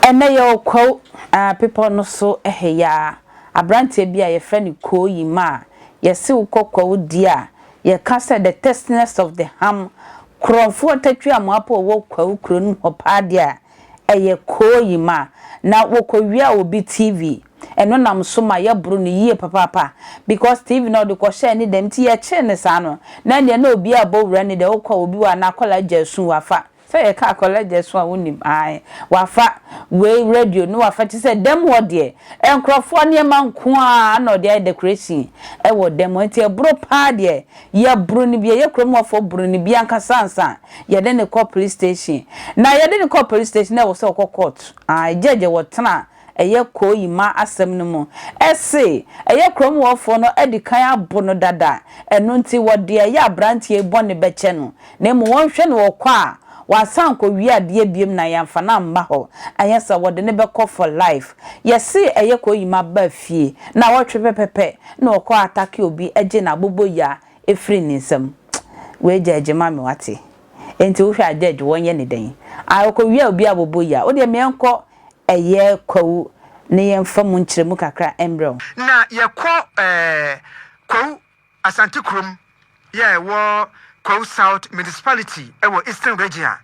Ɛnnɛ yɛwɔ Kwawu bepɔ no so ha yi ara, aberanteɛ bi a yɛfrɛ no Koo Yima a yɛse wokɔ Kwawu deɛ a yɛka sɛ the tastiness of the ham, korɔmfoɔ tatwi amoa po wɔ Kwawu kuro no mu hɔ paa deɛ a ɛyɛ Koo Yima na wɔkɔwiaa obi TV ɛno nam so ma yɛboro no yie papaapa because TV no ɔde kɔhyɛɛ ne dɛm nti yɛkyee no saa no na ɛnneɛ na obiara bɔ wura ne dɛ wokɔ a obi wɔ a n'akwadaa gya su wafa Sɛ yɛka akwadaa gya su a wonim ae wafa wei radio no wafa kyesɛ dɛm hɔ deɛ nkorɔfoɔ nneɛma nkoaa na ɔde ayɛ decoration wɔ dɛm hɔ nti ɛboro paa deɛ yɛboro no bi ɛyɛ kurom hɔfoɔ boro no bi ankasa ansa yɛde no kɔ police station na yɛde no kɔ police station na ɛwɔ sɛ ɔkɔ court ae judge wɔtena ɛyɛ Koyima asɛm no mu se ɛyɛ kurom hɔfoɔ no adi kan abo no dada, ɛno nti wɔde ɛyɛ aberanteɛ yi bɔne bɛkyɛ no, na mmom wɔnhwɛ no ɔkɔ a wasan ankɔwia adeɛ biom na yɛamfa no amma hɔ, anyɛ saa wɔde no bɛkɔ for life. Yɛse ɛyɛ Koyima baa fie naawɔtwe pɛpɛpɛ na ɔkɔ atake obi gye n'aboboyaa firi ne nsam. Wei gyɛɛgye ma me wate. Enti wohwɛ a gyɛɛgye wɔnyɛ no dɛn? Ah ɔkɔwia obi aboboyaa, wodeɛ meɛnkɔ Ɛyɛ Kwawu ne yɛmfa mu nkyerɛmu kakra mbrɛ wo. Na yɛkɔ eh, Kwawu Asante kurom yɛ a ɛwɔ Kwawu South Municipality wɔ Eastern Region a,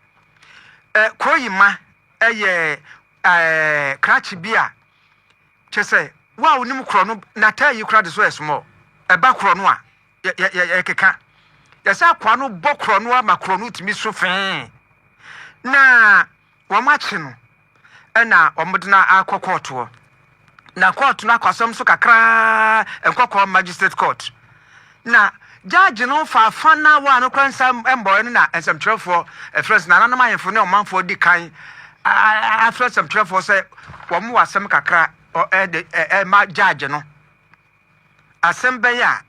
eh, Koyima yɛ eh, krakye bi a kyerɛ sɛ wo a wonim korɔ no n'ataa yi koraa de so yɛ small. Ɛba korɔ no a yɛ yɛ yɛ yɛkeka. Yɛsɛ akoa no bɔ korɔ no ama korɔ no tumi so fee. Na Wɔakye no na wɔde no akɔ kɔɔtoɔ. Na kɔɔto no akɔ asɛm so kakraa Nkɔkɔɔ Magistrate Court. Na gyaagye no fa afa no a wɔa no kora nsa mmɔeɛ no na nsɛmtwerɛfoɔ ɛfrɛ sɛ nananom ahemfo ne ɔmanfoɔ di kan afrɛ nsɛmtwerɛfoɔ sɛ wɔn wɔ asɛm kakra ɛde ɛma gyaagye no. Asɛm bɛyɛ a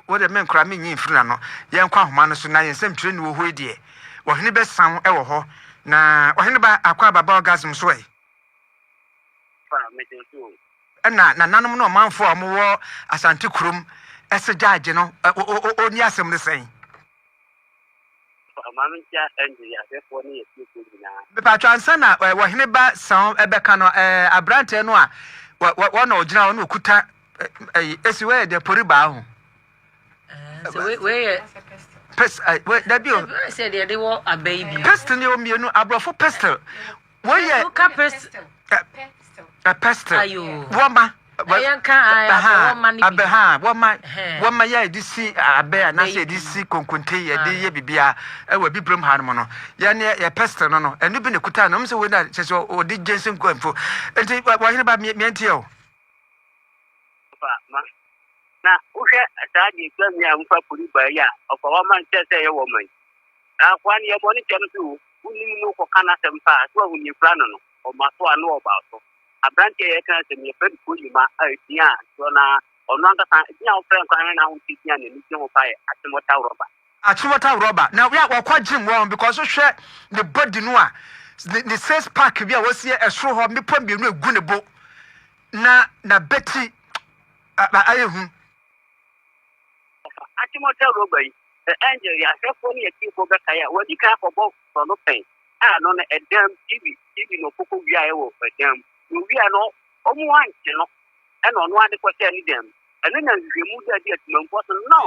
Wo deɛ me nkora menyi mfiri n'ano. Yɛnkɔ ahoma no so na yɛn nsɛmtwerɛni wɔ hɔ yi deɛ, ɔhene bɛsa wo wɔ hɔ. Na ɔhene ba akɔ aba ba orgasm so ɛ. Fa megye so o. Ɛna nananom ne ɔmanfoɔ a wɔwɔ Asante kurom se gyaagye no ɔnni asɛm no sɛn? Fa ma menkyia Andrew yɛn ahwɛfoɔ ne yɛn atiefoɔ nyinaa. Mepatwɔ ansa na ɔhene ba san bɛka no aberanteɛ no a wɔ na ɔgyina hɔ na ɔkuta ɛyi esi wei yɛ deɛ pori baa ho. Sɛ wei yɛ. Pes ɛ wei dabi o. Sɛ deɛ de wɔ abɛ yi bi. Pestle ni o mmienu aborɔfo pestle wei yɛ. Woka pestle. Ɛ pestle. Ayo. Wɔma. Ɛyɛ nka abɛ wɔma ne bi. Abɛ ha wɔma wɔma yɛ yɛde si abɛ anaasɛ yɛde si konkonte yɛde yɛ biribiara ɛwɔ abibirom ha nom no yɛne yɛ pestle no no ɛno bi na ekuta no ɔmo sɛ wei na kyɛ sɛ ɔde gyensi nko nti wɔhene ba mmiɛnti o. Ɔfa ma. Na wohwɛ saa deɛ ɛtwa mi a mfa pori ba yi a, ɔfa wama nkyɛ sɛ ɛyɛ wɔma yi. Na akoa no yɛbɔ ne kyɛm so o, wonim no kɔka n'asɛm paa, so ahu ne fira no no, ɔma so a na ɔba so. Aberanteɛ a yɛka asɛm yɛfrɛ no Koyima a ɛdin a dodoɔ no ara ɔno ankasa edin a wofrɛ nkwa ne n'ahoteɛ din a n'ani gye ho paa yɛ Achimota Rɔba. Achimota Rɔba. Na yɛ wɔkɔ gym wɔ ho because wohwɛ ne body no a ne six pack bi a wɔsi ɛsoro hɔ mmepɔ mmienu egu ne bo. Na n'abati ayɛ hu. Ɔfa Achimota Roba yi, sɛ Angel yɛ ahwɛfoɔ ne atiefoɔ bɛkae a, wadi kan akɔbɔ korɔno pɛn a ɛno no ɛdan mu, TV, TV na ɔkɔkɔ wiaeɛ wɔ ɛdan mu. Na ɔwiaeɛ no, wɔn ankye no, ɛna ɔno ara de kɔhyɛɛ ne dan mu. Ɛno na nhwehwɛmu da adi atimanfoɔ so no,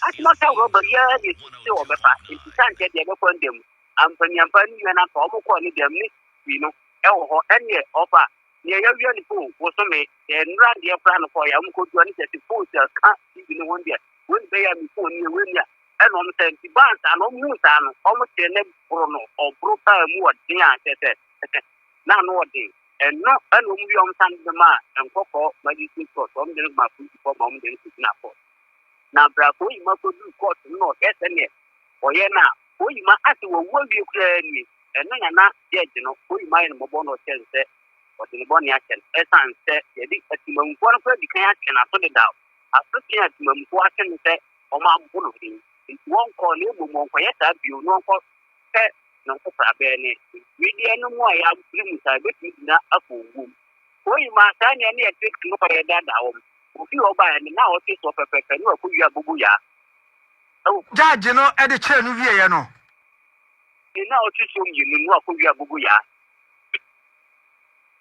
Achimota Roba yi ara na ɛsi sɛ ɔbɛfa, nti sɛ ankyɛ deɛ ɛbɛkɔ ne dan mu. Ampaniampa ne nua no ampa, wɔkɔɔ ne dan mu ne TV no ɛwɔ hɔ, ɛneɛ ɔfa Nea yɛawia ne phone bosome sɛ nnora deɛ koraa no kɔɔyɛ a wɔn kɔdua ne kyɛ sɛ phone sɛ ka TV no ho deɛ wei ne bɛyɛ a me phone nie wei nie a ɛna wɔn sɛ nti baa saa no wɔn hu saa no wɔn kyerɛ ne boro no ɔboro paa mu ɔden a kyɛ sɛ na ano ɔden ɛno ɛna wɔn wie wɔn san de ma nkɔkɔɔ magistrate court wɔn de no ma polisifoɔ ma wɔn de no kɔgyina court na bra kɔyi ma kɔduru court no na ɔhwɛ sɛdeɛ ɔyɛ no a kɔyi ma ase wɔwu awie koraa nie Ɛno na na judge no oyi ma ayɛ no mmɔbɔ na ɔkyerɛ no sɛ ɔde ne bɔne akyɛ no ɛsan sɛ yɛde atemammufoɔ no koraa di kan atwe n'aso dedaw. Asotwe a atemammufoɔ atwe no sɛ wɔabo no he, nti wɔnkɔ na mmom wɔnkɔyɛ saa bio na wɔnkɔ pɛ ne ho prabɛɛ ne wedeɛ no mu a yɛabere mu saa ɛbɛtumi gyina akɔ owuo mu. Oyi maa saa nea ne yɛte no kɔyɛ daadaa wɔn. Ofii hɔ baeɛ no na ɔte soɔ pɛpɛpɛ ne wakɔwia aboboyaa ɛwɔ kurom. Judge no de kyerɛɛ no wieeɛ no, Ne na ɔtwe so mmienu no akɔwia aboboyaa.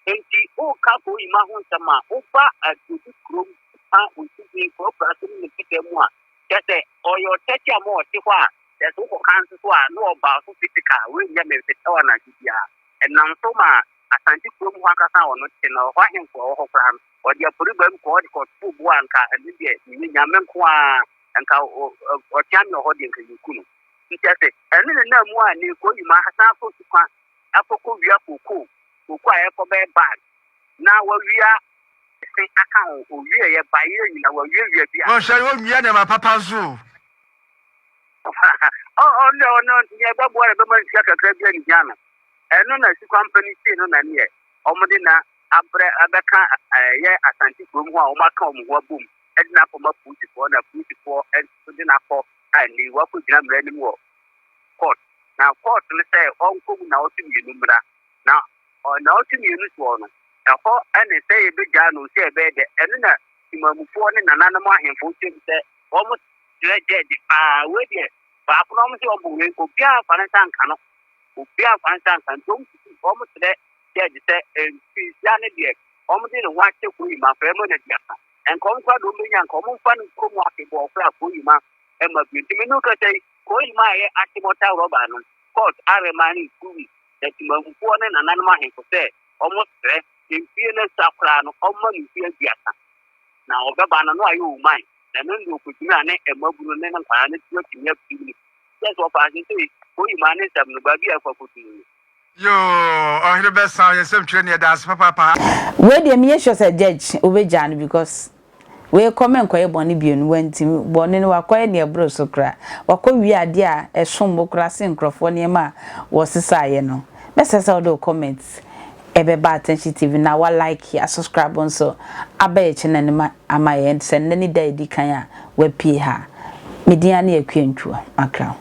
Enti woreka Koyima ho nsɛm a, woba Aduodu kurom ka Osubin kurakura so ne ne mpɔtam mu a, kyerɛ sɛ ɔyɛ ɔtɛkye a ma ɔte hɔ a, kyerɛ sɛ wokɔka nso so a, na ɔba wo so physical, wei nyɛ me mfetɛw anadwo biara. Ɛnam so ma Asante kurom hɔ ankasa a ɔno te no, ɛhɔ ahemfo a ɛwɔ hɔ koraa no, ɔde aporibam kɔ, ɔde kɔtoo bo a nka ɛno deɛ menyɛ Nyame nko ara, nka ɔtea me wɔ hɔ deɛ nka yɛku no. Nti kyerɛ sɛ ɛno ne nam mu a ne Koyima asan akɔ sukwa akɔkɔwia kokoo kooko a ɛkɔ bɛyɛ bag na wawia se aka ho, owieɛ bayerɛ nyina wawiawia bi a. Wɔnhwɛ no wɔnwia nneɛma papa nso o. Ɔno deɛ ɔno deɛ ɛbɛboa na ɛbɛma nsia kakra bi a ne hia no ɛno na sukwampani sei no na neɛ wɔde na abrɛ abɛka ɛyɛ Asante kurom hɔ a wɔn aka wɔn ho abom de no akɔma polisifoɔ na polisifoɔ nso de no akɔ a nnɛ yi wakɔgyina mmara anim wɔ court na court no sɛ ɔnkɔ mu naawɔtwe mmienu mmra na naawɔtwe mmienu soɔ no ɛhɔ ɛne sɛ yɛbɛgyaa no sɛ ɛbɛyɛ dɛ ɛno na timamufoɔ ne nananom ahemfo kyɛm sɛ wɔn kyerɛ gyɛgye paa wei deɛ baako na wɔn sɛ ɔbɔ wei obiara mfa ne nsa nka no obiara mfa ne nsa nka nti wɔn tutu wɔn kyerɛ gyɛgye sɛ mfinhyia ne deɛ wɔn de ne ho akyɛ koyima fɛ mu na diasa nka wɔn kora de wɔn bɛnya nka wɔn mfa no nkɔ mu afebɔɔ kora koyima ɛma bio nti me no kasa yi Koyima a ɛyɛ Achimota rɔba no court arema ne 2 weeks na timamufoɔ ne nananom ahemfo sɛ wɔn srɛ mfie no asua koraa no ɔmma no mfie 30 na ɔbɛba no na wayɛ owuman na ɛno ne ɔkɔgyina ne mmabunu ne ne nkwadaa no tu atumi afiri mu kyɛ sɛ ɔfaa sesei Koyima ne nsɛm no baabi a ɛkɔ akɔduru no. Yoo ɔhene bɛsa ɔyɛ nsɛm twerɛ ni yɛda ase papaapa. Wei deɛ meyɛ sure sɛ judge wobɛgyaa no because wei kɔ mɛnkɔyɛ bɔne bio no wantimi bɔne no wakɔyɛ deɛ ɛboro so koraa wakɔ wie adeɛ a ɛsom bo koraa sen nkurɔfoɔ nneɛma a wɔsesaeɛ no mɛsrɛ sɛ wode wo comment ɛbɛba Attention TV na wa like a subscribe nso aba yɛ channel no mu ama yɛn sɛ nnɛ ne da a ɛdi kan a wapue ha me din ara ne Akua Ntua Makra.